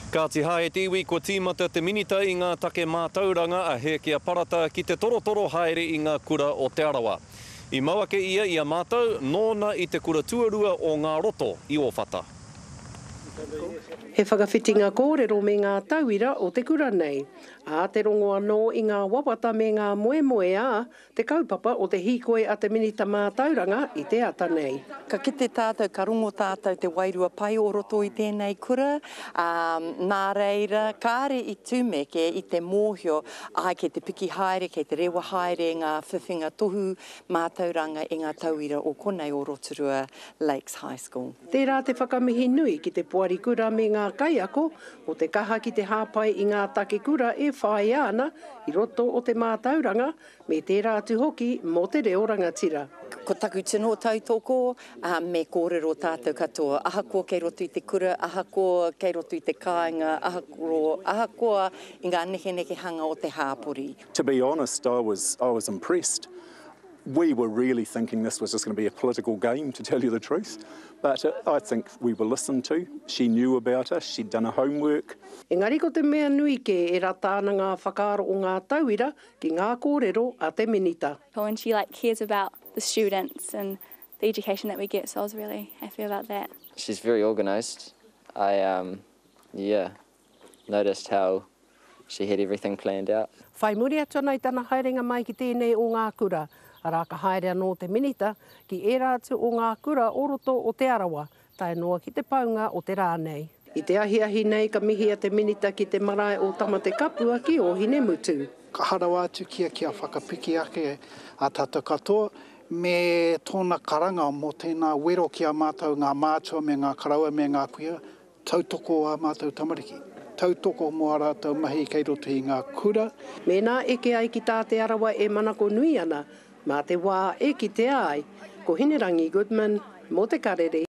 Kāti hā e te iwi, kua tīmata te Minita i ngā take mātauranga a Hēkia Parata ki te torotoro haere i ngā kura o Te Arawa. I mau ake ia i a mātou, nōna i te kura tuarua o Ngā Roto i Ōwhata. He whakawhitinga kōrero me ngā tauira o te kura nei, ā, te rongo anō i ngā wawata me ngā moemoeā Te kaupapa o te hīkoi a te Minita Mātauranga i te ata nei. Ka kite tātou, ka rongo tātou te wairua pai o roto i tēnei kura, ā, nā reira, kāre i tumeke i te mōhio, āe kei te piki haere, kei te rewa haere ngā whiwhinga tohu mātauranga i ngā tauira o konei o Rotorua Lakes High School. Tērā te whakamihi nui ki te poari kura me ngā kaiako mō te kaha ki te hāpai i ngā take kura e whāia ana i roto o te mātauranga me tērā atu hoki mō te reo rangatira. Ko taku tino tautoko, me kōrero tātou katoa, ahakoa kei roto i te kura, ahakoa kei roto i te kāinga, ahakoa i ngā nekenekehanga o te hāpori. To be honest, I was, I was impressed. We were really thinking this was just going to be a political game, to tell you the truth. But I think we were listened to. She knew about us, she'd done her homework. Engari ko te mea nui kē e rata ana ngā whakaaro o ngā tauira ki ngā kōrero a te Minita. And she like cares about the students and the education that we get so I was really happy about that. She's very organised. I um yeah noticed how she had everything planned out. Whai muri atu ana i tana haerenga mai ki tēnei o ngā kura, arā ka haere anō te Minita ki ērā atu o ngā kura o roto o Te Arawa, tae noa ki te paunga o te rā nei. I te ahiahi nei ka mihia te Minita ki te marae o Tamatekapua ki Ōhinemutu. Kaha rawa atu kia kia whakapiki ake a tātou katoa me tōna karanga mō tēnā wero ki a mātou ngā mātua me ngā karaua me ngā kuia, Tautoko ā mātou tamariki. Tautoko mō ā rātou mahi kei roto i ngā kura. Mēnā eke ai ki tā Te Arawa e manako nui ana, mā te wā e kitea ai. Ko Hinerangi Goodman, mō Te Karere.